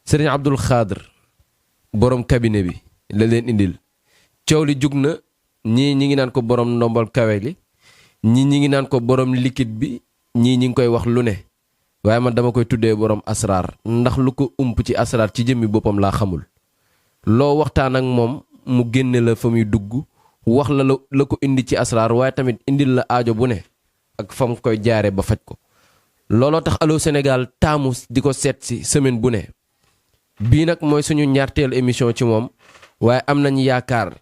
sëriñ Abdul Xaadir borom cabinet bi la leen indil coow li jug na ñii ñi ngi naan ko borom ndombal kawe li ñii ñi ngi naan ko borom liquide bi ñii ñi ngi koy wax lu ne waaye man dama koy tuddee borom asraar ndax lu ko ump ci asraar ci jëmmi boppam laa xamul loo waxtaan ak moom mu génne la fa muy dugg wax la ko indi ci asraar waaye tamit indil la aajo bu ne ak fa mu koy jaare ba faj ko looloo tax Allô Sénégal taamu di ko seet si semaine bu ne bii nag mooy suñu ñaarteel émission ci moom waaye am nañ yaakaar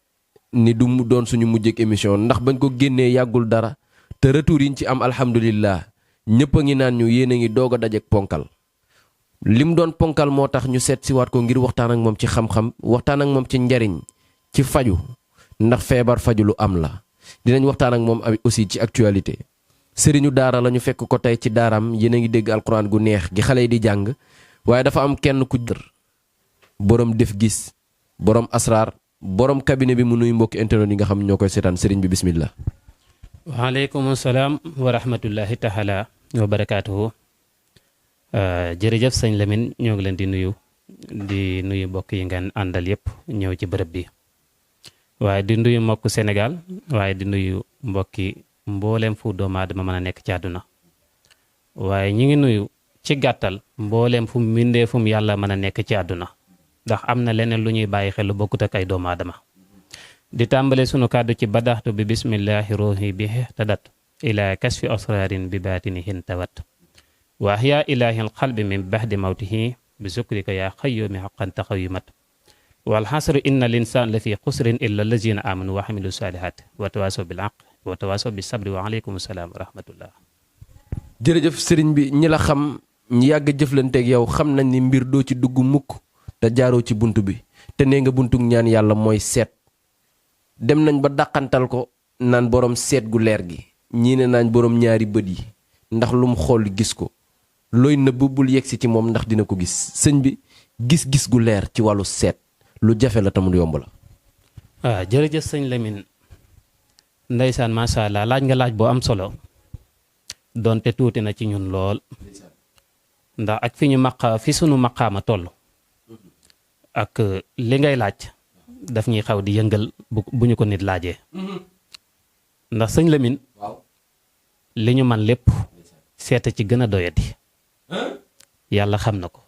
ni du mu doon suñu mujjëk émission ndax bañ ko génnee yàggul dara te retour yi ñu ci am alhamdulillah ñëpp a ngi naan ñu yéen a ngi doog a dajeek ponkal lim doon ponkal moo tax ñu seet si waat ko ngir waxtaan ak moom ci xam-xam waxtaan ak moom ci njariñ ci faju ndax feebar faju lu am la dinañ waxtaan ak moom aussi ci actualité sëriñu daara la ñu fekk ko tey ci daaraam yéen a ngi dégg alquran gu neex gi xale yi di jàng waaye dafa am kenn ku borom def gis borom asraar borom cabinet bi mu nuy mbokki internet yi nga xam ñoo koy seetaan sëriñ bi bismillah. waaleykum salaam wa rahmatullahi taala wa barakaatuhu. jërëjëf sëñ Lamine ñoo ngi leen di nuyu mbokk yi ngeen àndal yëpp ñëw ci bërëb bi waaye di nuyu mbokk Sénégal waaye di nuyu mbokki mbooleem fu doomu aadama mën a nekk ci àdduna waaye ñi ngi nuyu ci gàttal mbooleem fu mbindee fu mu yàlla mën a nekk ci àdduna ndax am na leneen lu ñuy bàyyi xel lu bokkut ak ay doomu aadama di tàmbale sunu kàddu ci badaxtu bi bismillahi ruuhi bi tadat ila kasfi asrarin bi baatinihin tawat wa ahya ilahil qalbi min bahdi mawtihi bi sukrika yaa xayyoomi xaqan taxawimat wal xasru inna linsan la fi xusrin illa allazina amanu wa xamilu salihat wa tawasaw bil haq wa tawasaw bis sabri wa aleykum salaam wa rahmatullah. jërëjëf sëriñ bi ñi la xam ñi yàgg jëflanteeg yow xam nañ ni mbir doo ci dugg mukk te jaaroo ci bunt bi te nee nga buntug ñaan yàlla mooy seet dem nañ ba dàqantal ko naan borom seet gu leer gi ñii ne naañ borom ñaari bët yi ndax lu mu xool gis ko looy nëbb bul yegsi ci moom ndax dina ko gis sëñ bi gis-gis gu leer ci wàllu seet lu jafe la tamul yomb la. waaw jërëjëf sëñ Lamine ndeysaan macha allah laaj nga laaj boo am solo donte tuuti na ci ñun lool ndax ak fi sunu maqaama toll ak li ngay laaj daf ñuy xaw di yëngal bu ñu ko nit laajee ndax sëñ Lamine li ñu man lépp seeta ci gën a doyadi yàlla xam na ko.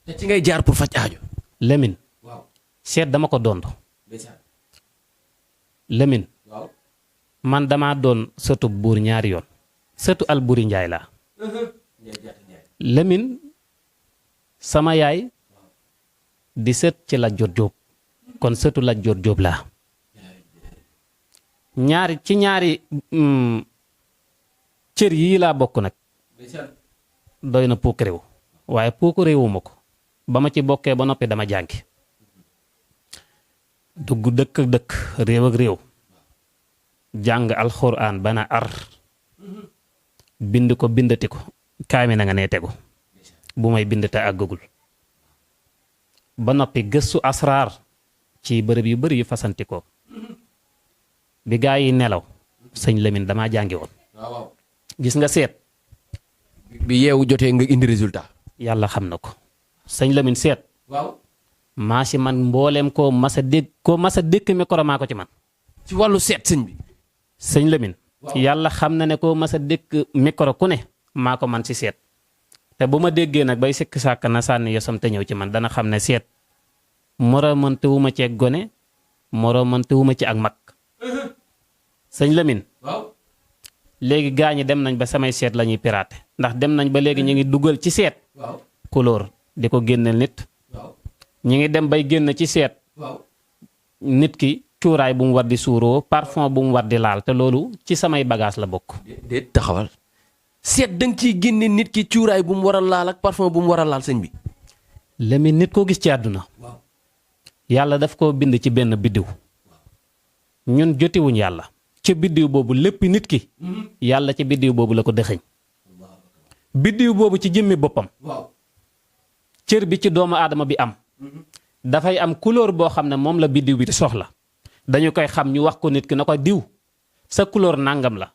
te ci ngay jaar pour faj aajo. Lamine seet dama ko doon Lamine man dama doon sëtu buur ñaari yoon sëtu Alburi Njaay laa Lamine sama yaay di sët ci Lat Joor Jóob kon sëtu Lat Joor Jóob laa ñaari cër yii laa bokk nag doy na puuk réew waaye puuk réewuma ko ba ma ci bokkee ba noppi dama jàngi dugg dëkk ak dëkk réew ak réew jàng alxuraan bana ar bind ko bindati ko kaami na nga nee tegu bu may bind te àggagul ba noppi gëstu asraar ci bërëb yu bari yu fasanti ko bi gaa yi nelaw sëñ Lamine damaa jàngi woon gis nga seet bi yeewu jotee nga indi résultat yàlla xam na ko sëñ Lamine seet maa si man mbooleem koo masa dékk micro maa ko ci man ci wàllu seet sëñ bi sëñ Lamine yàlla xam na ne koo masa dékk micro ku ne maa ko man si seet te bu ma déggee nag bay sikk sàkk na sànni yosam te ñëw ci man dana xam ne seet moromante wu ma ci ak gone moromante wu ma ci ak mag sëñ Lamine léegi gaa ñi dem nañ ba samay seet la ñuy piraté ndax dem nañ ba léegi ñu ngi dugal ci seet couleur di ko génneel nit ñu ngi dem bay génn ci seet nit ki cuuraay bu mu war di suuroo parfum bu mu war di laal te loolu ci samay bagage la bokk. déet taxawal seet da nga ciy génne nit ki cuuraay bu mu war a laal ak parfum bu mu war a laal sëñ bi. Lamine nit koo gis ci àdduna yàlla daf koo bind ci benn biddiw ñun jotiwuñ yàlla ci biddiw boobu lépp nit ki yàlla ci biddiw boobu la ko dëxëñ biddiw boobu ci jëmmi boppam cër bi ci doomu aadama bi am dafay am couleur boo xam ne moom la biddiw bi soxla dañu koy xam ñu wax ko nit ki na ko diw sa couleur nangam la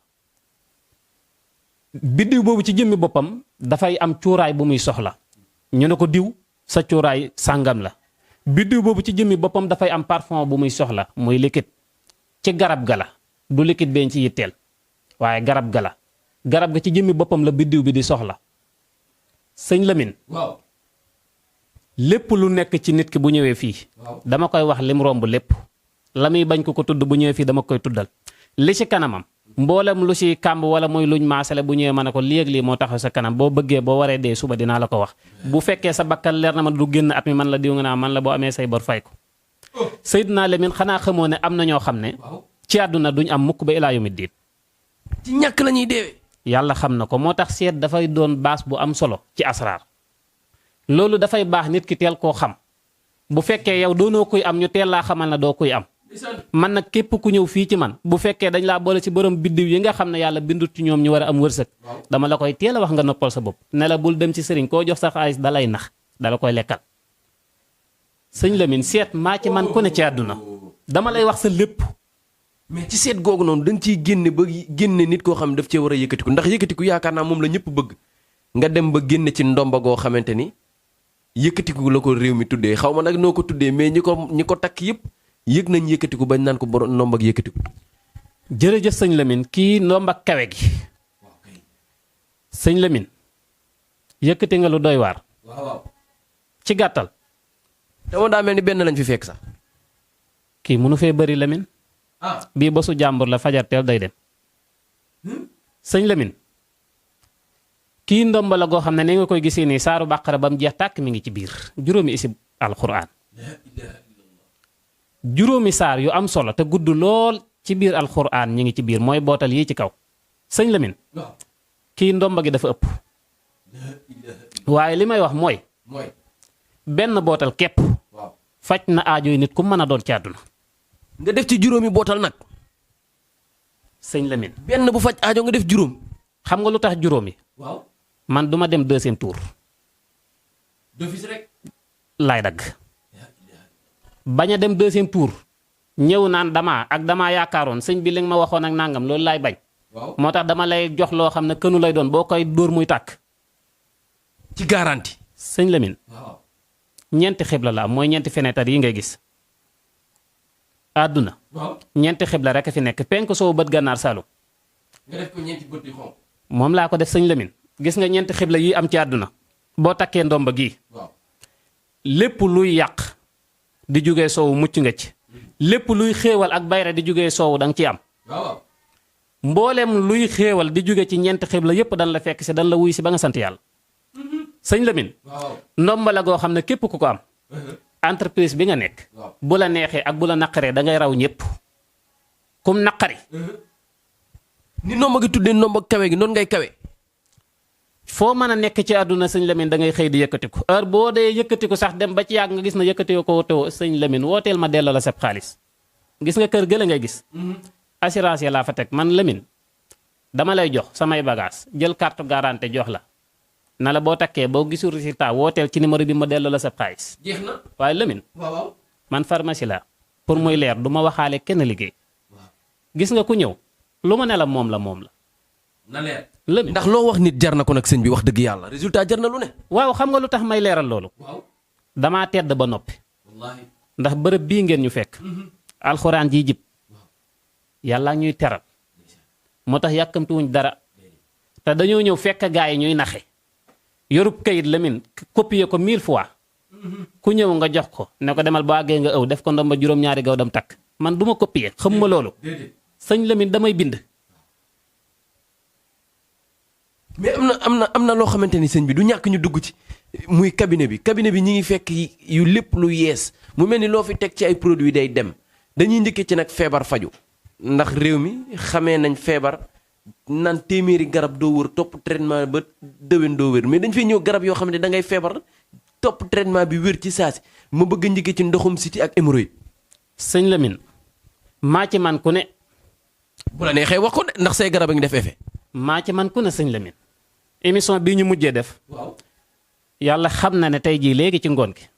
biddiw boobu ci jëmmi boppam dafay am cuuraay bu muy soxla ñu ne ko diw sa cuuraay sàngam la biddiw boobu ci jëmmi boppam dafay am parfum bu muy soxla muy liquide ci garab ga la du liquide bee ci yitteel waaye garab ga la garab ga ci jëmmi boppam la biddiw bi di soxla sëñ Lamine. waaw. lépp lu nekk ci nit ki bu ñëwee fii. dama koy wax lim romb lépp. la muy bañ ko tudd bu ñëwee fii dama koy tuddal. li ci kanamam. mboolem lu ci kàmb wala muy luñ maasale bu ñëwee ma ne ko lii moo taxaw sa kanam boo bëggee boo waree dee suba dinaa la ko wax. bu fekkee sa bakkan leer na ma du génn at mi man la diw nga naa man la boo amee say bor fay ko. Seydina Lamine xanaa xamoo ne am na ñoo xam ne. ci àdduna duñ am mukk ba ilaa yawmi diin. ci ñàkk la ñuy deewee. yàlla xam na ko moo tax seet dafay doon baas bu am solo ci asraar loolu dafay baax nit ki teel koo xam bu fekkee yow doonoo kuy am ñu teel laa xamal na doo kuy am man nag képp ku ñëw fii ci man bu fekkee dañ laa boole ci borom biddiw yi nga xam ne yàlla bindut ci ñoom ñu war a am wërsëg dama la koy teel a wax nga noppal sa bopp ne la bul dem ci sëriñ koo jox sa xaalis dalay nax dala koy lekkal sëñ Lamine seet maa ci man ku ne ci àdduna dama lay wax sa lépp. mais ci seet googu noonu da nga ciy génne ba génne nit koo xam ne daf cee war a yëkkatiku ndax yëkkatiku yaakaar naa moom la ñëpp bëgg nga dem ba génne ci ndomba goo xamante ni yëkkatiku la ko réew mi tuddee xaw ma nag noo ko tuddee mais ñi ko takk yëpp yëg nañ yëkkatiku bañ naan ko borom ndombak yëkkatiku. jërëjëf sëñ Lamine kii ndombak kawe gi sëñ Lamine yëkkati nga lu doy waar. waaw ci gàttal. dama daa mel ni benn lañ fi fekk sax. kii mënu fee bëri Lamine. bii bosu jàmbur la fajar teel day dem. sëñ Lamine kii ndomba la goo xam ne ni nga koy gisee nii saaru bàqara ba mu jeex tàkk mi ngi ci biir juróomi isib alxuraan juróomi saar yu am solo te gudd lool ci biir alxuraan ñi ngi ci biir mooy bootal yi ci kaw sëñ Lamine kii ndomba gi dafa ëpp waaye li may wax mooy benn bootal képp faj na aajoy nit ku mën a doon ci àdduna nga def ci juróomi bootal nag. sëñ Lamine. benn bu faj aajo nga def juróom. xam nga lu tax juróomi. waaw man duma dem deuxième tour. d'office rek. laay dagg. bañ a dem deuxième tour. ñëw naan damaa yaakaaroon sëñ bi li nga ma waxoon ak nangam loolu laay bañ. waaw moo tax dama lay jox loo xam ne kënu lay doon boo koy dóor muy tàkk. ci garanti. sëñ Lamine. waaw. ñeenti xibla la am mooy ñeenti fenêtre yi ngay gis. àdduna. waaw. ñeenti xibla rek a fi nekk penk soo bët gànnaar saalum. nga def ko ñeenti bët yu xonq. moom laa ko def sëñ Lamine. gis nga ñeenti xibla yi am ci àdduna. boo takkee ndomba gii. waaw. lépp luy yàq di jógee soowu mucc nga ci. lépp luy xéewal ak bayra di jógee soowu da nga ciy am. waaw. mboolem luy xéewal di jóge ci ñeenti xibla yépp dan la fekk si dan la wuy si ba nga sant yàlla. sëñ Lamine. waaw. ndomba la goo xam ne képp ku ko am. entreprise bi nga nekk. bu la neexee ak bu la naqaree da ngay raw ñëpp. kum naqari. ni ndomba gi tuddee ndomba kawe gi noonu ngay kawe. foo mën a nekk ci àdduna sëñ Lamine da ngay xëy di yëkkatiku heure boo dee yëkkatiku sax dem ba ci yàgg nga gis na yëkkati ko woto sëñ Lamine wooteel ma delloo la sab xaalis. gis nga kër gëla ngay gis. assurance ya laa fa teg man Lamine dama lay jox samay bagage jël carte garantie jox la. na la boo takkee boo gisul résultat wooteel ci numéro bi ma delloo la sab xaalis. jeex na. waaye Lamine. waaw. man pharmacie la pour muy leer du ma waxaale kenn liggéey. gis nga ku ñëw lu ma ne la moom la. na leer. Lamine ndax loo wax nit jar na ko nag sëñ bi wax dëgg yàlla résultat jar na lu ne. waaw xam nga lu tax may leeral loolu. waaw. damaa tedd ba noppi. wallaahi. ndax bërëb bii ngeen ñu fekk. alxuraan jii jib. yàlla ñuy teral. moo tax yàkkamtuwuñ dara. te dañoo ñëw fekk gaa yi ñuy naxe. yorub kayit Lamine copier ko 1000 fois. ku ñëw nga jox ko ne ko demal ba àggee nga ëw def ko ndomba juróom-ñaari gaw dam takk man du ma copier xam ma loolu. sëñ Lamine damay bind. mais am na loo xamante ni sëñ bi du ñàkk ñu dugg ci muy cabinet bi ñi ngi fekk yu lépp lu yees mu mel ni loo fi teg ci ay produits day dem dañuy njëkkee ci nag feebar faju ndax réew mi xamee nañ feebar naan téeméeri garab doo wër topp traitement ba déwén doo wër mais dañ fay ñëw garab yoo xam ne da ngay feebar topp traitement bi wér ci saasi ma bëgg a njëkkee ci ndoxum siti ak hémorroïde. sëñ Lamine maa ci man ku ne. bu la neexee wax ko de ndax say garab a ngi def effet. maa ci man ku ne sëñ Lamine. émission bii ñu mujjee def. waaw. yàlla xam na ne tey jii léegi ci ngoon gi.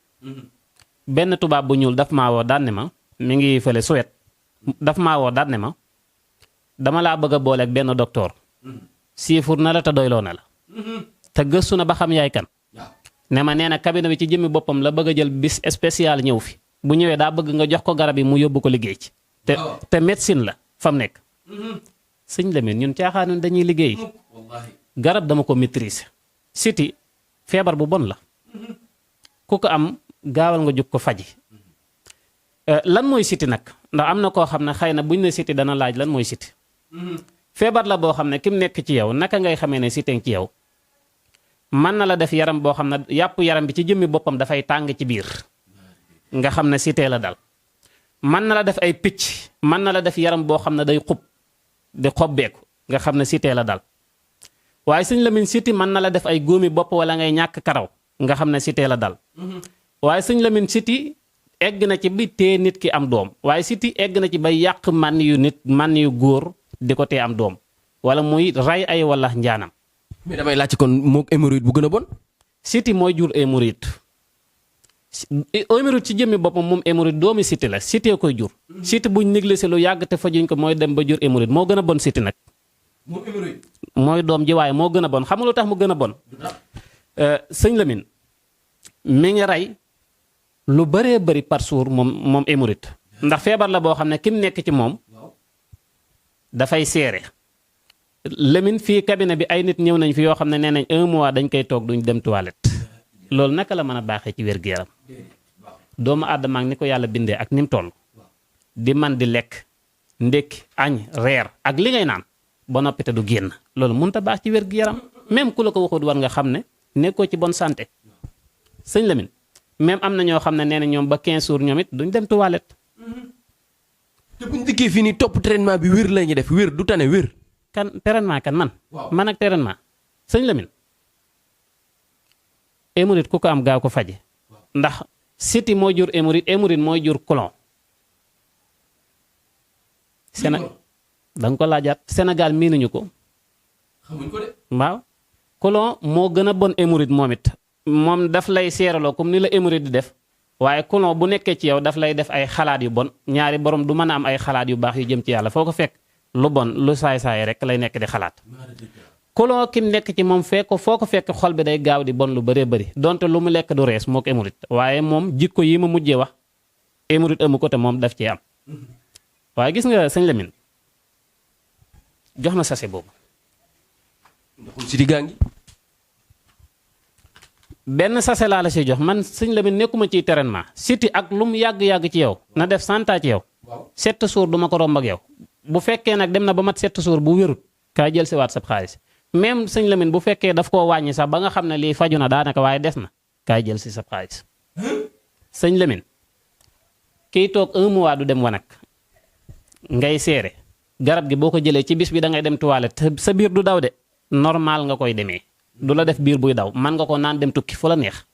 benn tubaab bu ñuul daf maa woo daan ne ma mi ngi fële Suède daf maa woo daan ne ma dama laa bëgg a boole ak benn docteur. siifur na la te doyloo na la. te gëstu na ba xam yaay kan. ne ma nee na cabinet bi ci jëmmi boppam la bëgg a jël bis spécial ñëw fi bu ñëwee daa bëgg nga jox ko garab yi mu yóbbu ko liggéey ci te médecine la fa mu nekk sëñ Lamine ñun caaxaanu dañuy liggéey garab dama ko maîtriser siti feebar bu bon la ku ko am gaawal nga jóg ko faji lan mooy siti nag ndax am na koo xam ne xëy na buñ ne siti dana laaj lan mooy siti feebar la boo xam ne ki mu nekk ci yow naka ngay xamee ne siti ci yow mën na la def yaram boo xam ne yàpp yaram bi ci jëmmi boppam dafay tàng ci biir nga xam ne sitee la dal mën na la def ay picc mën na la def yaram boo xam ne day xub di xobbeeku nga xam ne sitee la dal waaye sëñ Lamine siti mën na la def ay góomi bopp wala ngay ñàkk karaw nga xam ne sitee la dal waaye sëñ Lamine siti egg na ci bi tee nit ki am doom waaye siti egg na ci ba yàq man yu nit man yu góor di ko tee am doom wala muy ray ay wala njaanam. mais damay laaj kon moog hémorroïde bu gën a bon. siti mooy jur hémorroïde hémorroïde ci jëmmi boppam moom hémorroïde doomi siti la sitee koy jur. siti buñ négligé lu yàgg te fajuñ ko mooy dem ba jur hémorroïde moo gën a bon siti nag. moom hémorroïde. mooy doom ji waaye moo gën a bon xam nga lu tax mu gën a bon. sëñ Lamine mi ngi rey lu bëree bëri par jour moom hémorroïde ndax feebar la boo xam ne ki mu nekk ci moom dafay seere. Lamine fii cabinet bi ay nit ñëw nañ fi yoo xam ne nee nañ 1 mois dañ koy toog duñ dem toilette loolu naka la mën a baaxee ci wér-gu-yaram doomu aadama ak ni ko yàlla bindee ak ni mu toll di man di lekk ndékki añ reer ak li ngay naan ba noppi te du génn loolu mënut a baax ci wér-gu-yaram même ku la ko waxut war nga xam ne nekkoo ci bonne santé sëñ Lamine même am na ñoo xam ne nee na ñoom ba 15 jours ñoom it duñ dem toilette. te buñ dikkee fii nii topp traitement bi wér la ñuy def wér du tane wér. kan traitement kan man. man ak traitement sëñ Lamine hémorroïde ku ko am gaaw ko faje ndax siti mooy jur hémorroïde mooy jur colon. da nga ko laajaat Sénégal miinuñu ko. xamuñ ko de. waaw colon moo gën a bon hémorroïde moom it moom daf lay seeraloo comme ni la hémorroïde di def waaye colon bu nekkee ci yow daf lay def ay xalaat yu bon ñaari borom du mën a am ay xalaat yu baax yu jëm ci yàlla foo ko fekk. lu bon lu saay-saay rek lay nekk di xalaat kolon kim nekk ci moom foo ko fekk xol bi day gaaw di bon lu bëree bëri donte lu mu lekk du rees moo ko hémorroïde waaye moom jikko yi ma mujjee wax hémorroïde amu ko te moom daf ci am waaye gis nga sëñ Lamine jox ma sachet boobu ndoxum siti gaa ngi benn sachet laa la si jox man sëñ Lamine nekkuma ciy traitement siti ak lu mu yàgg-yàgg ci yow na def 100 ans ci yow 7 jours duma ko romb ak yow bu fekkee nag dem na ba mat 7 jours bu wérut kaa jël si waat sab xaalis même sëñ Lamine bu fekkee daf koo wàññi sax ba nga xam ne lii faju na daanaka waaye des na kaa jël si sab xaalis sëñ Lamine kiy toog 1 mois du dem wanag ngay seere garab gi boo ko jëlee ci bis bi da ngay dem toilette sa biir du daw de normal nga koy demee du la def biir buy daw man nga ko naan dem tukki fu la neex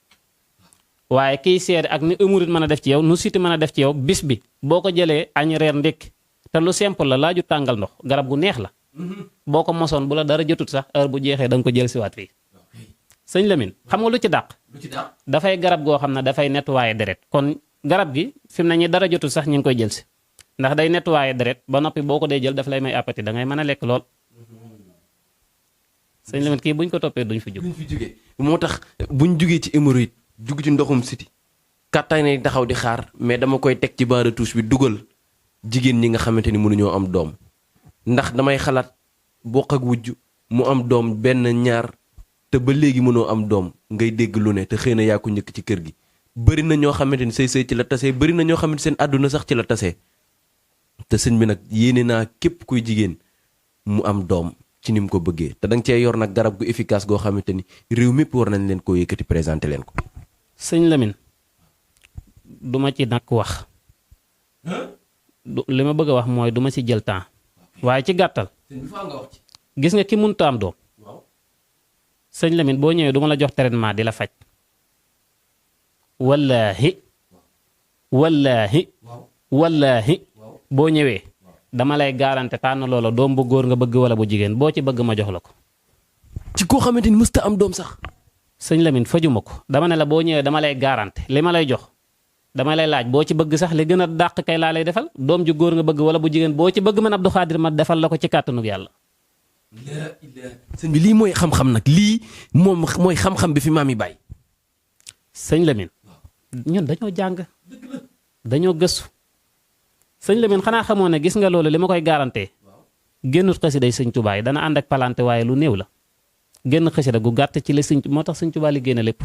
waaye kiy seere ak ni hémorroïde mën a def ci yow nu siti mën a def ci yow bis bi boo ko jëlee añ reer ndékki te lu simple la laaju tàngal ndox garab gu neex la boo ko mosoon bu la dara jotut sax heure bu jeexee da nga ko jël siwaat fii sëñ Lamine xam nga lu ci dàq dafay garab goo xam ne dafay nettoyer deret kon garab gi fi mu ne ñi dara jotut sax ñu ngi koy jël si ndax day nettoyer deret ba noppi boo ko dee jël daf lay may appétit da ngay mën a lekk lool sëñ Lamine kii buñ ko toppee duñ fi jóge moo tax buñ jugee ci hémorroïde dugg ci ndoxum siti kàttan yi taxaw di xaar mais dama koy teg ci banc de touche bi dugal jigéen ñi nga xamante ni mënuñoo am doom ndax damay xalaat bokk ak wujj mu am doom benn ñaar te ba léegi mënoo am doom ngay dégg lu ne te xëy na yaa ko njëkk ci kër gi bëri na ñoo xamante ni say ci la tasee bëri na ñoo xamante seen àdduna sax ci la tasee te sëñ bi nag yéene naa képp kuy jigéen mu am doom ci ni mu ko bëggee te danga cee yor nag garab gu efficace goo xamante ni réew mépp war nañ leen koo yëkkati présenté leen ko. sëñ Lamine duma ci nag wax li ma bëgg a wax mooy duma ci jël temps waaye ci gàttal gis nga ki mënta am doom sëñ Lamine boo ñëwee duma la jox traitement di la faj wallaahi boo ñëwee dama lay garanté tànn loola doom bu góor nga bëgg wala bu jigéen boo ci bëgg ma jox la ko. ci koo xamante ni mësta am doom sax. sëñ Lamine fajuma ko dama ne la boo ñëwee dama lay garanté li ma lay jox dama lay laaj boo ci bëgg sax li gën a dàq kay laa lay defal doom ju góor nga bëgg wala bu jigéen boo ci bëgg man Abdou Khadir ma defal la ko ci kàttanug yàlla. sëñ bi lii mooy xam-xam nag lii moom mooy xam-xam bi fi maam yi bàyyi. sëñ Lamine ñun dañoo jàng dañoo gëstu sëñ Lamine xanaa xamoo ne gis nga loolu li ma koy garanté génnut xasida yi sëñ Tuubaa yi dana ànd ak palante waaye lu néew la génn xasida gu gàtt ci la sëñ moo tax sëñ Tuubaa li génne lépp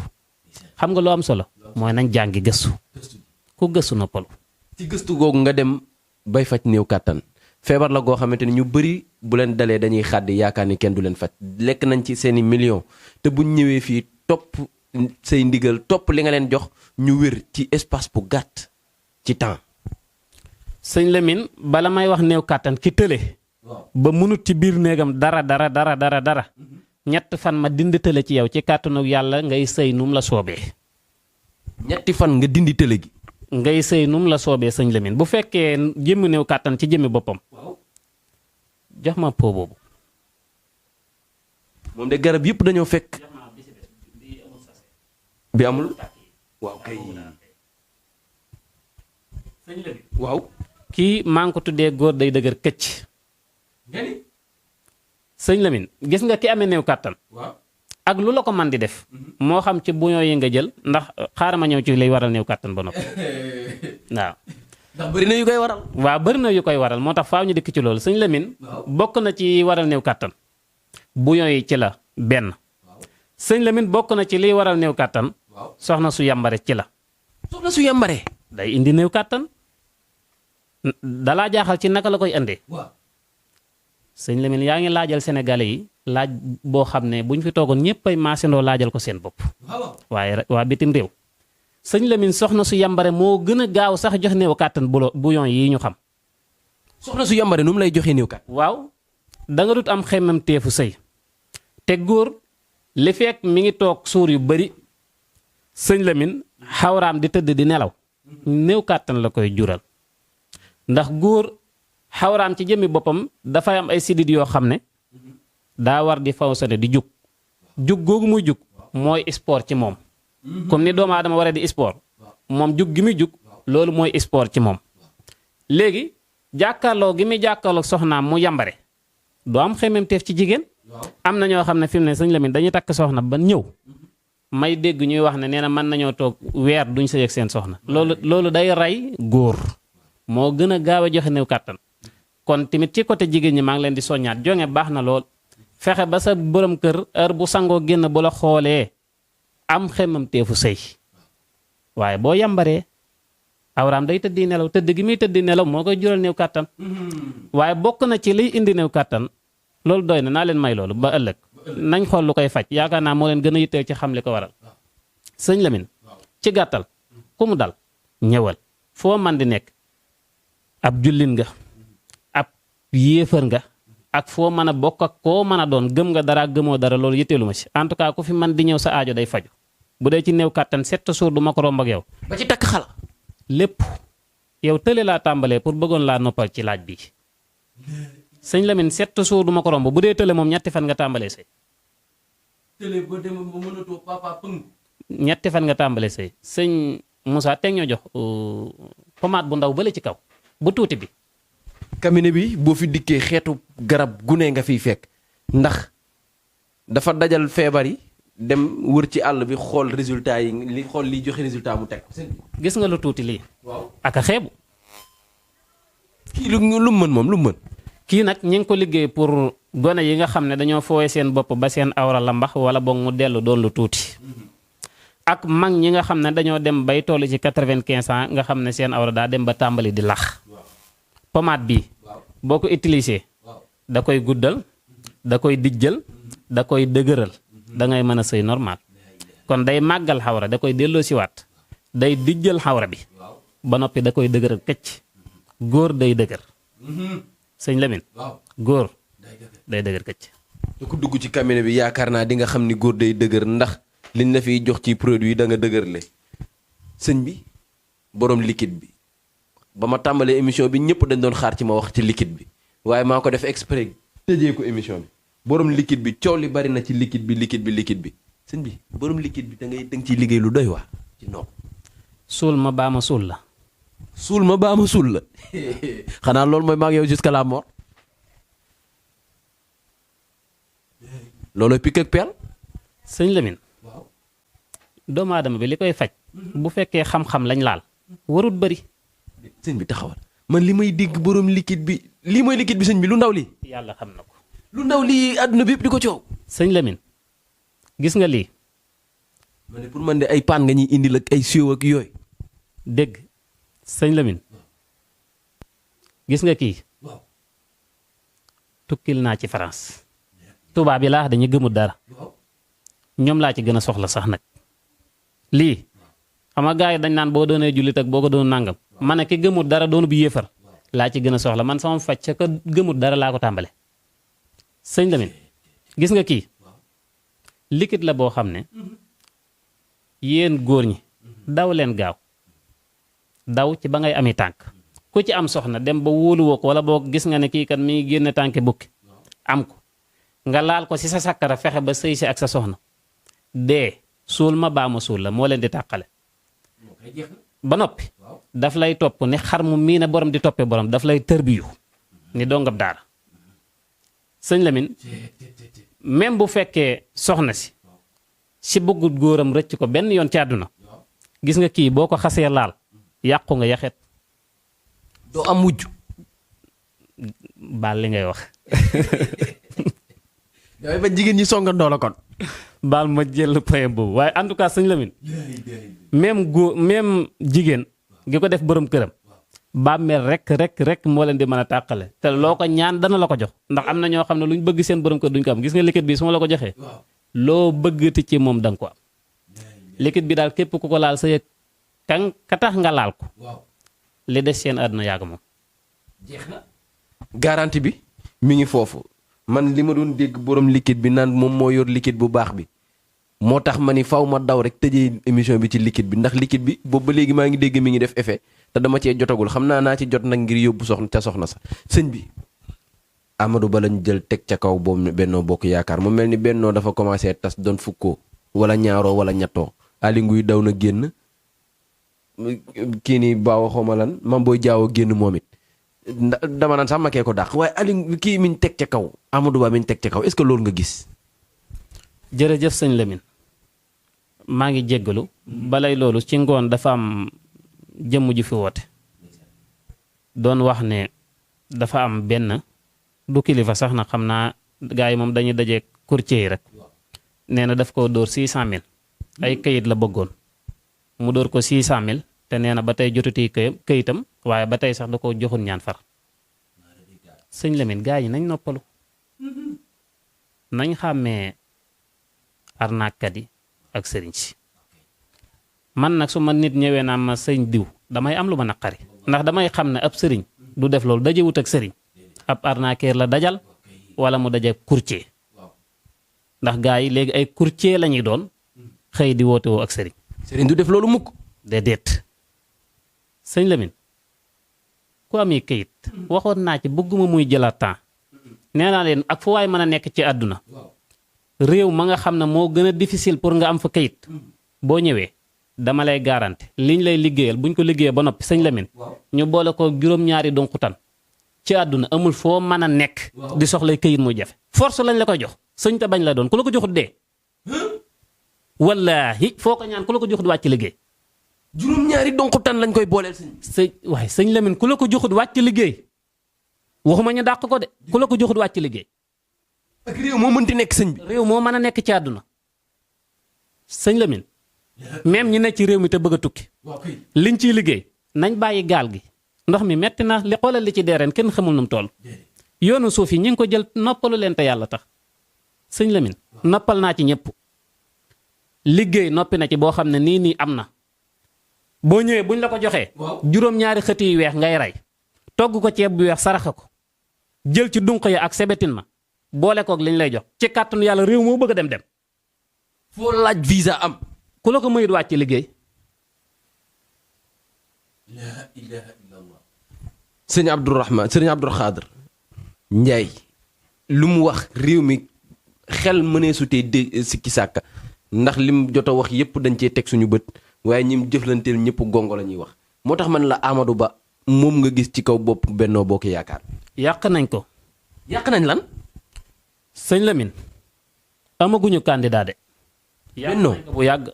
xam nga lu am solo mooy nañ jàngi gëstu ku gëstu noppalu. ci gëstu googu nga dem bay faj néew kàttan feebar la goo xamante ni ñu bëri bu leen dalee dañuy xàddi yaakaar ni kenn du leen faj lekk nañ ci seeni millions te buñ ñëwee fii topp say ndigal topp li nga leen jox ñu wér ci espace bu gàtt ci temps. sëñ Lamine bala may wax néew kàttan ki tële ba mënut ci biir néegam dara ñett fan ma dindi tële ci yow ci kàttanu yàlla ngay sëy num la soobee. ñetti fan nga dindi tële gi. ngay sëy num la soobee sëñ Lamine bu fekkee jëmmi néew kàttan ci jëmmi boppam jox ma po boobu. moom de garab yëpp dañoo fekk. bi amul. waaw kay. sëñ Lamine waaw. kii maa ngi ko tuddee góor day dëgër këcc. sëñ Lamine gis nga ki amee néew kàttan. waaw. ak lu la ko man di def. moo xam ci bouillon yi nga jël ndax xaaral ma ñëw ci lay waral néew kàttan ba noppi waaw. ndax bëri na yu koy waral. waaw bëri na yu koy waral moo tax faaw ñu dikk ci loolu sëñ Lamine. bokk na ci waral néew kàttan. bouillon yi ci la benn. sëñ Lamine bokk na ci liy waral néew kàttan. soxna su yambare ci la. soxna su yambare. day indi néew kàttan. dalaa jaaxal ci naka la koy indee. sëñ Lamine yaa ngi laajal sénégalais yi laaj boo xam ne bu ñu fi toogoon ñëpp ay maasandoo laajal ko seen bopp. waaye waa bitim réew. sëñ Lamine soxna su yambare moo gën a gaaw sax jox néew kàttan bouillon yi ñu xam. soxna su yambare nu mu lay joxee néew kàttan. waaw da nga dut am xemmam teefu sëy te góor li fekk mi ngi toog suur yu bari sëñ Lamine xawraam di tëdd di nelaw néew kàttan la koy jural ndax góor xawraam ci jëmmi boppam dafay am ay sidit yoo xam ne daa war di fonctionner di jug googu muy jug mooy sport ci moom comme ni doomu aadama waree di sport moom jug gi muy jug loolu mooy sport ci moom léegi jàkkaarloo gi muy jàkkaarloo soxnaam mu yambare doo am xemmemteef ci jigéen am na ñoo xam ne fi mu ne sëñ Lamine dañuy takk soxna ba ñëw may dégg ñuy wax ne nee na mën nañoo toog weer duñ sëy ak seen soxna loolu day rey góor moo gën a gaaw a joxe néew kàttan kon tamit ci côté jigéen ñi maa ngi leen di soññaat jonge baax na lool fexe ba sa borom kër heure bu sangoo génn bu la xoolee am xemmam teefu sëy waaye boo yambaree awraam day tëddi nelaw tëdd gi muy tëddi nelaw moo koy jural néew kàttan waaye bokk na ci liy indi néew kàttan loolu doy na naa leen may loolu ba ëllëg nañ xool lu koy faj yaakaar naa moo leen gën a yitteel ci xam li ko waral sëñ Lamine ci gàttal ku mu dal ñëwal foo man di nekk ab jullit nga ab yéefar nga ak foo mën a bokk ak koo mën a doon gëm nga dara gëmoo dara loolu yitteelu ma ci en tout cas ku fi man di ñëw sa aajo day faju bu dee ci néew kàttan 7 jours du ma ko romb ak yow ba ci takk xala lépp yow tële laa tàmbalee pour bëggoon laa noppal ci laaj bi sëñ Lamine 7 jours du ma ko romb bu dee tële moom ñetti fan nga tàmbalee sëy tële ba dem ba mënatoo papa pëng ñetti fan nga tàmbalee sëy sëñ Moussa teg ñoo jox pommade bu ndaw bële ci kaw bu tuuti bi cabinet bi boo fi dikkee xeetu garab gune nga fiy fekk ndax dafa dajal feebar yi dem wër ci àll bi xool résultat yi li xool liy joxe résultat mu teg. gis nga lu tuuti lii. waaw ak a xeebu. kii lu mu mën moom lu mu mën. kii nag ñi ngi ko liggéey pour gone yi nga xam ne dañoo fooye seen bopp ba seen awra la mbax wala boog mu dellu doon lu tuuti. ak mag ñi nga xam ne dañoo dem bay toll ci 95 ans nga xam ne seen awra daa dem ba tàmbali di lax. pommade bi boo ko utilisé da koy guddal da koy dijjal da koy dëgëral da ngay mën a sëy normal kon day màggal xawra da koy delloo si waat day dijjal xawra bi ba noppi da koy dëgëral këcc góor day dëgër sëñ Lamine góor day dëgër këcc. da ko dugg ci cabinet bi yaakaar naa di nga xam ni góor day dëgër ndax liñ la fiy jox ci produit da nga dëgërle sëñ bi borom liquide bi. ba ma tàmbalee émission bi ñëpp dañ doon xaar ci ma wax ci liquide bi waaye maa ko def exprès tëjee ko émission bi borom liquide bi coow li bari na ci liquide bi sëñ bi borom liquide bi da nga ciy liggéey lu doy waa ci nopp. suul ma baa ma suul la. suul ma baa ma suul la xanaa loolu mooy maa ngi yow jusqu'à la mort loolooy pique ak pelle. sëñ Lamine. waaw doomu aadama bi li koy faj bu fekkee xam-xam lañ laal warut bëri. sëñ bi taxawal man li may dégg borom liquide bi lii mooy liquide bi sëñ bi lu ndaw lii. yàlla xam na ko. lu ndaw lii àdduna bi yëpp di ko coow. sëñ Lamine gis nga lii. man de pour man de ay paan nga ñuy indil ak ay siwo ak yooyu. dégg sëñ Lamine gis nga kii. waaw. tukkil naa ci France. tubaab bi laa dañuy gëmut dara. ñoom laa ci gën a soxla sax nag. lii xam nga gars yi dañ naan boo doonee jullit ak boo ko doon nangam. ma ne ki gëmut dara doonu bi yéefar. laa ci gën a soxla man sama faj ca ko gëmut dara laa ko tàmbale. sëñ Lamine gis nga kii. liquide la boo xam ne. yéen góor ñi. daw leen gaaw. daw ci ba ngay ami tànk. ku ci am soxna dem ba wóoluwoo ko wala boo gis nga ne kii kat mi ngi génne tànki bukki am ko nga laal ko ci sa sakkara fexe ba sëy si ak sa soxna dee suul ma baa ma suul la moo leen di tàqale ba noppi daf lay topp ne xar mu mii ne borom di toppee borom daf lay tërbiyu ni dongab daara sëñ Lamine même bu fekkee soxna si bëggut góoram rëcc ko benn yoon ci àdduna gis nga kii boo ko xasee laal yàqu nga yaxet doo am mujj. baal li ngay wax. damay ba jigéen ñi songandoo la kon. baal ma jël point boobu waaye en tout cas sëñ Lamine même jigéen gi ko def borom këram bàmmeel rek moo leen di mën a tàqale te loo ko ñaan dana la ko jox ndax am na ñoo xam ne lu ñu bëgg seen borom kër duñ ko am gis nga liquide bi su ma la ko joxee loo bëggati ci moom da nga ko am liquide bi daal képp ku ko laal sa yëg ka tax nga laal ko li des seen àdduna yàgg moom. jeex na. garantie bi mi ngi foofu man li ma doon dégg borom liquide bi naan moom moo yor liquide bu baax bi moo tax ma ni faw ma daw rek tëjee émission bi ci liquide bi ndax liquide bi boobu ba léegi maa ngi dégg mi ngi def effet te dama cee jotagul xam naa ci jot nag ngir yóbbu soxna sa sëñ bi. Amadou Ba lañ jël teg ca kaw boobu Bennoo Bokk Yaakaar mu mel ni Bennoo dafa commencé tas doon fukkoo wala ñaaroo wala ñettoo Aly Ngouille daw na génn. kii nii baaw xawma lan mam booy jaawoo génn moom it dama naan sax makee ko dàq waaye Aliou kii miñ teg ca kaw Amadou Ba miñ teg ca kaw est-ce que loolu nga gis. jërëjëf sëñ Lamine maa ngi jéggalu balay loolu ci ngoon dafa am jëmm ju fi woote doon wax ne dafa am benn du kilifa sax na xam naa gars yi moom dañuy daje courtier yi rek nee na daf ko dóor 600 000 ay kayit la bëggoon mu dóor ko 600 000 te nee na ba tey jotuti këyitam waaye ba tey sax da ko joxul ñaan far sëñ Lamine gars yi nañ noppalu nañ xàmmee arnaakkat yi ak sëriñ si man nag su ma nit ñëwee naa ma sëñ diw damay am lu ma naqari ndax damay xam ne ab sëriñ du def loolu dajewut ak sëriñ ab arnaqueur la dajal wala mu daje courtier ndax gars yi léegi ay courtier la ñuy doon xëy di woote woo ak sëriñ. sëriñ du def loolu mukk. déedéet sëñ Lamine ku amee kayit waxoon naa ci bëgguma muy jëlaat temps nee naa leen ak fu waay mën a nekk ci àdduna réew ma nga xam ne moo gën a difficile pour nga am fa kayit boo ñëwee dama lay garanti liñ lay liggéeyal buñ ko liggéeyee ba noppi sëñ Lamine ñu boole ko juróom-ñaari donkutan ci àdduna amul foo mën a nekk di soxlay kayit muy jafe force lañ la koy jox sëñ te bañ la doon ku la ko joxut dee wallaahi foo ko ñaan ku la ko joxut wàcc liggéey. juróom-ñaari donkutan lañ koy booleel sëñ. waaye sëñ Lamine ku la ko joxut wàcc liggéey waxuma ñu dàq ko de ku la ko joxut wàcc liggéey. ak réew moo mënti nekk sëñ bi. réew moo mën a nekk ci àdduna sëñ Lamine même ñi nekk ci réew mi te bëgg a tukki liñ ciy liggéey nañ bàyyi gaal gi ndox mi metti na li xoolal li ci dee ren kenn xamul nu mu toll yoonu suuf yi ñi ngi ko jël noppalu leen te yàlla tax sëñ Lamine noppal naa ci ñëpp liggéey noppi na ci boo xam ne nii am na boo ñëwee buñ la ko joxee juróom-ñaari xëti yu weex ngay rey togg ko ceeb bu weex saraxa ko jël ci dunq ya ak sebetin ma boole koog liñ lay jox ci kàttanu yàlla réew moo bëgg a dem foo laaj visa am ku la ko mayut wàcc liggéey. la ilaha illallah. sëñ Abdourahman sëñ Abdou Khadre Ndiaye lu mu wax réew mi xel mënee sutee de sikki sàkka ndax lim jot a wax yépp dañ cee teg suñu bët waaye ñim jëflanteel ñëpp gongo la ñuy wax moo tax man la Amadou Ba moom nga gis ci kaw bopp Bennoo Bokk Yaakaar. yàq nañ ko. yàq nañ lan. sëñ Lamine amaguñu candidat de. Bennoo yàq nañ ko bu yàgg.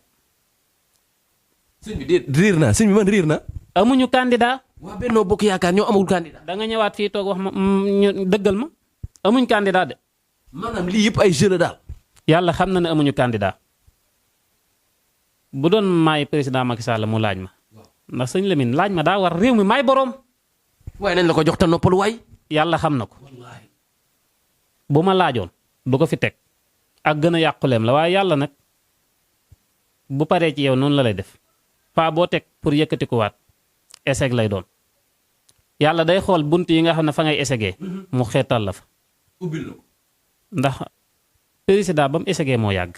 sëñ bi déet riir naa sëñ bi man riir na. amuñu candidat. waa Benno Bokk Yaakaar ñoo amul candidat. da nga ñëwaat fii toog wax ma ñu dëggal ma amuñ candidat de. maanaam lii yëpp ay jeu la daal. yàlla xam na ne amuñu candidat bu doon maay président Macky Sall mu laaj ma ndax sëñ Lamine laaj ma daa war réew mi maay boroom. waaye nañ la ko jox te noppalu waay. yàlla xam na ko bu ma laajoon du ko fi teg ak gën a yàquleem la waaye yàlla nag bu paree ci yow noonu la lay def paa boo teg pour yëkkati ko waat échec lay doon yàlla day xool bunt yi nga xam ne fa ngay échecgee mu xeetal la fa. ubbil la ko. ndax président ba mu échecgee moo yàgg.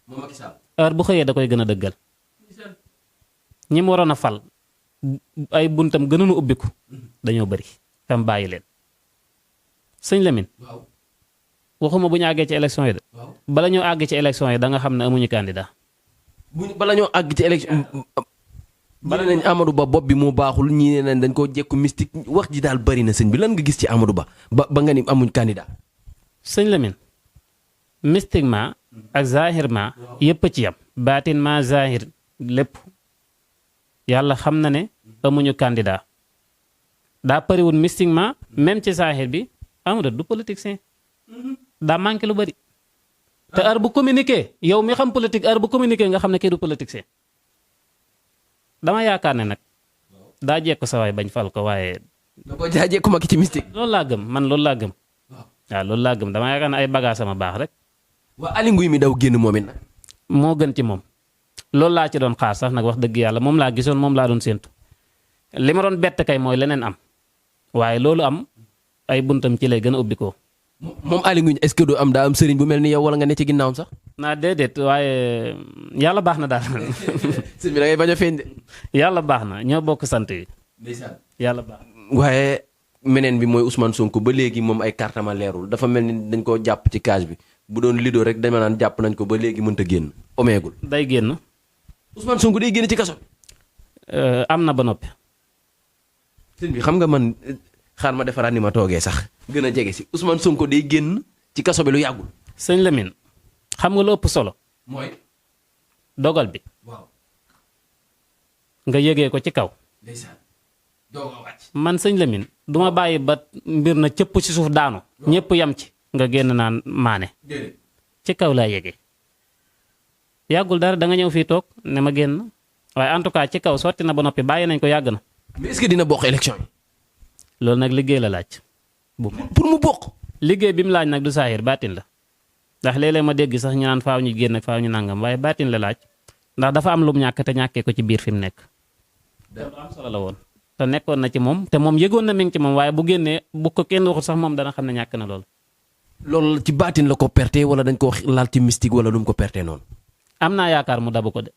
moom Macky Sall. heure bu xëyee da koy gën a dëggal ñi mu waroon a fal ay buntam gënoon a ubbiku dañoo bëri tam bàyyi leen sëñ Lamine. waaw. waxuma bu ñu àggee ci élection yi de. waaw. bala ñoo àgg ci élection yi da nga xam ne amuñu candidat. bala ñoo àgg ci élection. bala nañ Amadou Ba bopp bi moo baaxul ñii ne nañ dañ koo jekku mystique wax ji daal bari na sëñ bi lan nga gis ci Amadou Ba ba nga ni amuñ candidat. sëñ Lamine mystiquement ak zahirement yëpp ci yam baatinment zahir lépp yàlla xam na ne amuñu candidat daa pariwul mystiquement même ci zahir bi Amadou du politicien daa manqué lu bari te heure bu communiqué yow mi xam politique heure bu communiqué nga xam ne kii du politicien dama yaakaar ne nag daa jekk sa waay bañ fal ko waaye. da ko jaajee ku ma ki ci mystique. loolu laa gëm man loolu laa gëm. waaw loolu laa gëm dama yaakaar ne ay bagage sama baax rek. waa Aly Ngouille mi daw génn moom it nag. moo gën ci moom loolu laa ci doon xaar sax nag wax dëgg yàlla moom laa gisoon moom laa doon séentu li ma doon bett kay mooy leneen am waaye loolu am ay buntam ci lay gën a ubbi ko. moom Aly Ngouille est-ce que du am daa am sëriñ bu mel ni yow wala nga ne ci ginnaawam sax. naa déedéet waaye yàlla baax na daal. sëñ bi da ngay bañ a feeñ de. yàlla baax na ñoo bokk sant yi. ndeysaan. yàlla baax na. waaye meneen bi mooy Ousmane Sonko ba léegi moom ay kartama leerul dafa mel ni dañ koo jàpp ci cage bi bu doon lido rek dama naan jàpp nañ ko ba léegi mënta génn omeegul. day génn. Ousmane Sonko day génn ci kaso. am na ba noppi. sëñ bi xam nga man xaar ma defaraat ni ma toogee sax gën a jege si Ousmane Sonko day génn ci kaso bi lu yàggul. sëñ Lamine xam nga lu ëpp solo. mooy. dogal bi. waaw. nga yëgee ko ci kaw. ndeysaan. doog a wàcc. man sëñ Lamine duma bàyyi ba mbir na cëpp ci suuf daanu. ñëpp yam ci. nga génn naan maane. déedéet. ci kaw laa yëgee. yàggul dara da nga ñëw fii toog ne ma génn waaye en tout cas ci kaw sotti na ba noppi bàyyi nañ ko yàgg na. mais est-ce que dina bokk élection yi. loolu nag liggéey la laaj. pour mu bokk. liggéey bi mu laaj nag du saahir baatin la ndax léeg-léeg ma dégg sax ñu naan faaw ñu génn ak faaw ñu nangam waaye baatin la laaj ndax dafa am lu mu ñàkk te ñàkkee ko ci biir fi mu nekk. te lu am solo la woon. te nekkoon na ci moom te moom yëgoon na mi ngi ci moom waaye bu génnee bu ko kenn waxul sax moom dana xam ne ñàkk na loolu. loolu ci baatin la ko perte wala dañ ko laal ci mystique wala lu mu ko perte noonu. am naa yaakaar mu dabu ko de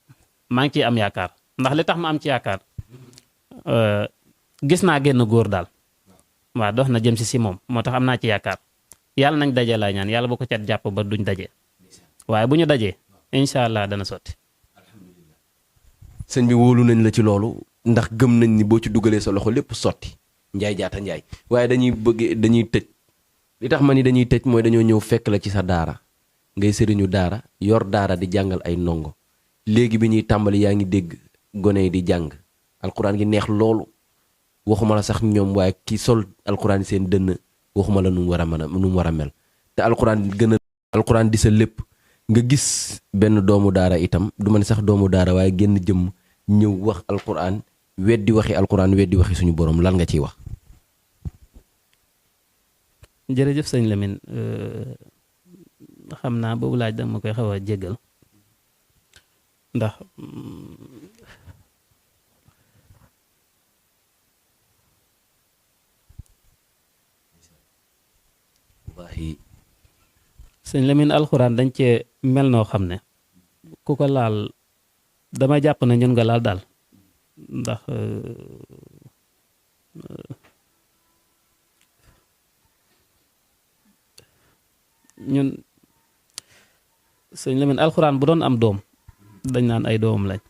maa ngi ciy am yaakaar ndax li tax ma am ci yaakaar gis naa génn góor daal waaw dox na jëm si moom moo tax am naa ci yaakaar yàlla nañ daje laa ñaan yàlla bu ko cat jàpp ba duñ daje waaye bu ñu dajee incha allah dana sotti. sëñ bi wóolu nañ la ci loolu ndax gëm nañ ni boo ci dugalee sa loxo lépp sotti njaay jaata njaay waaye dañuy tëj li tax ma ni dañuy tëj mooy dañoo ñëw fekk la ci sa daara ngay sëriñu daara yor daara di jàngal ay ndongo léegi bi ñuy tàmbali yaa ngi dégg gone yi di jàng alxuraan gi neex loolu waxuma la sax ñoom waaye ki sol alxuraan yi seen dënn waxuma la nu mu war a mel te alxuraan di sa lépp nga gis benn doomu daara itam du ma ne sax doomu daara waaye génn jëm ñëw wax alxuraan weddi waxi alxuraan weddi waxi suñu borom lan nga ciy wax. jërëjëf sëñ Lamine xam naa boobu laaj danga ma koy xaw a jéggal ndax wallaahi sëñ Lamine alxuraan dañ cee mel noo xam ne ku ko laal dama jàpp ne ñun nga laal daal ndax ñun sëñ Lamine alxuraan bu doon am doom dañ naan ay doomam lañ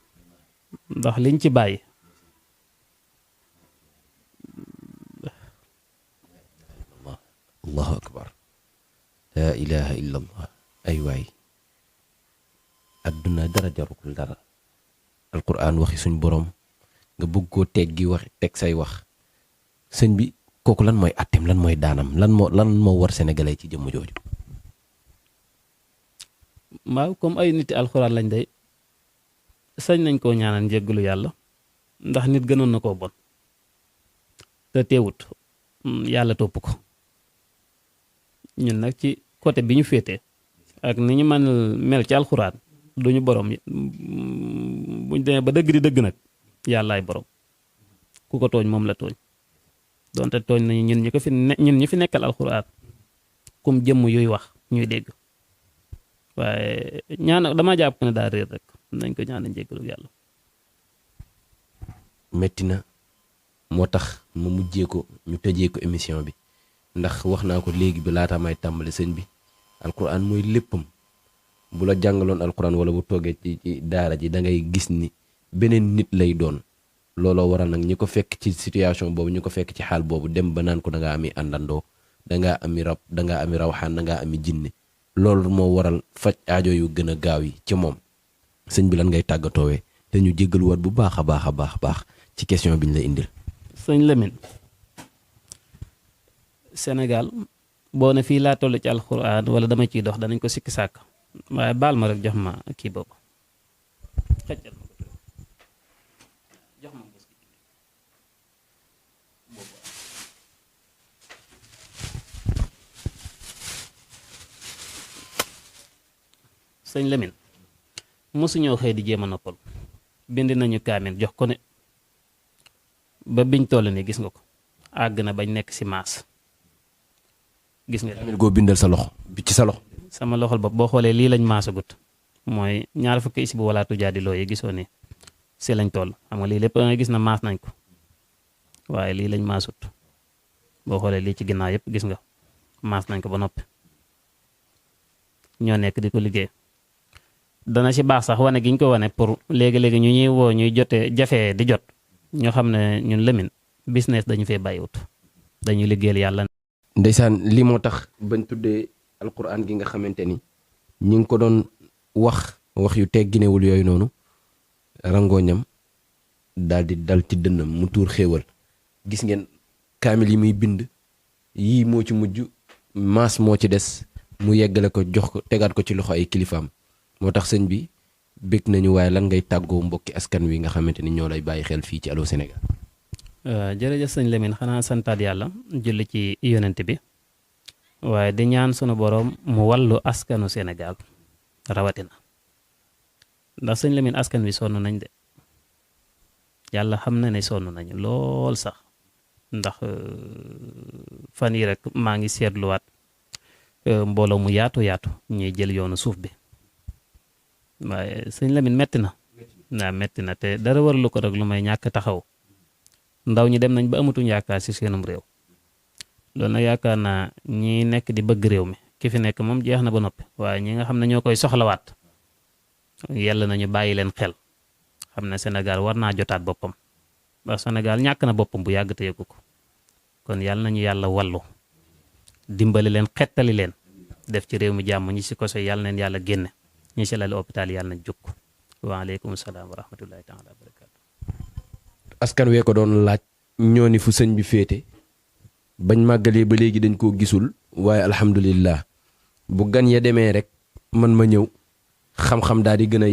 ndax liñ ci bàyyi allahu akbar laa ilaha illa allah ay waay adduna dara jarukul dara alquran waxi suñ borom nga bëgg koo teggi wax teg say wax sëñ bi kooku lan mooy attem lan mooy daanam lan moo war sénégalais ci jëmm jooju. waaw comme ay niti alxuraan lañ day sañ nañ koo ñaanal njéggalu yàlla ndax nit gënoon na koo bon te teewut yàlla topp ko ñun nag ci côté bi ñu féete ak ni ñu mën mel ci alxuraan duñu borom buñ demee ba dëgg di dëgg nag yàllaay borom ku ko tooñ moom la tooñ donte tooñ nañu ñun ñi fi nekkal alxuraan kum jëmm yuy wax ñuy dégg waaye ñaan dama jàpp ne daa réer rek nañ ko ñaan njéggalu yàlla. metti na moo tax ma mujjee ko ñu tëjee ko émission bi ndax wax naa ko léegi bi laata may tàmbali sëñ bi alquran mooy léppam bu la jàngaloon alquran wala bu toogee ci daara ji da ngay gis ni beneen nit lay doon looloo waral nag ñi ko fekk ci situation boobu ñu ko fekk ci xaal boobu dem ba naan ko da ngaa ami àndandoo da ngaa ami rab da ngaa ami rawxaan da ngaa ami jinne loolu moo waral faj aajo yu gën a gaaw yi ci moom sëñ bi lan ngay tàggatoowee te ñu jéggaluwaat bu baax a baax a baax ci question bi ñu la indil. sëñ Lamine Sénégal boo ne fii laa toll ci alxuraan wala dama ciy dox danañ ko sikki sàkk waaye baal ma rek jox ma kii boobu xëccal ma ko jox ma bës ki sëñ Lamine mosuñoo xëy di jéem a noppal bind nañu kaamil jox ko ne ba biñ toll nii gis nga ko àgg na bañ nekk si maas gis nga. kaamil goo bindal sa loxo bi ci sa loxo. sama loxol bopp boo xoolee lii lañ maasagut mooy ñaar fukki isib wala tujaadiloo yi gisoo ne si lañ toll xam nga lii lépp nga gis na maas nañ ko waaye lii lañ maasut boo xoolee lii ci ginnaaw yëpp gis nga maas nañ ko ba noppi ñoo nekk di ko liggéey. dana ci baax sax wane gi ñu ko wane pour léegi-léegi ñu ñuy woo ñuy jotee jafee di jot ñoo xam ne ñun Lamine business dañu fee bàyyiwut dañuy liggéeyal yàlla. ndeysaan lii moo tax bañ tuddee alquran gi nga xamante ni ñi ngi ko doon wax yu tegginewul yooyu noonu rangooñam daal di dal ci dënnam mu tuur xéewal gis ngeen kaamil yi muy bind yii moo ci mujj maas moo ci des mu yeggale ko jox ko tegaat ko ci loxo ay kilifaam moo tax sëñ bi bég nañu waaye lan ngay tàggoo mbokki askan wi nga xamante ni ñoo lay bàyyi xel fii ci Allô Sénégal. jërëjëf sëñ Lamine xanaa santaat yàlla julli ci yonent bi waaye di ñaan sunu boroom mu wàllu askanu Sénégal rawatina ndax sëñ Lamine askan wi sonn nañ de yàlla xam na ne sonn nañu lool sax ndax fan yi rek maa ngi seetluwaat mbooloo mu yaatu ñuy jël yoonu suuf bi waaye sëñ Lamine metti na waaw metti na te dara waralu ko rek lu may ñàkk taxaw ndaw ñi dem nañ ba amatuñ yaakaar ci seenum réew loolu nag yaakaar naa ñi nekk di bëgg réew mi ki fi nekk moom jeex na ba noppi waaye ñi nga xam ne ñoo koy soxlawaat yàlla nañu bàyyi leen xel xam ne Sénégal war naa jotaat boppam ndax Sénégal ñàkk na boppam bu yàgg te yëgu ko kon yàlla nañu yàlla wallu dimbali leen xettali leen def ci réew mi jàmm ñi ci koso yàlla neen yàlla génne ñi ci lali hôpital yàlla na jukk waaleykum salaam wa rahmatullahi taala wa barakaatu. askan wee ko doon laaj ñoo ni fu sëñ bi féete bañ màggalee ba léegi dañ koo gisul waaye alhamdulillah bu gan ya demee rek man ma ñëw xam-xam daal di gën a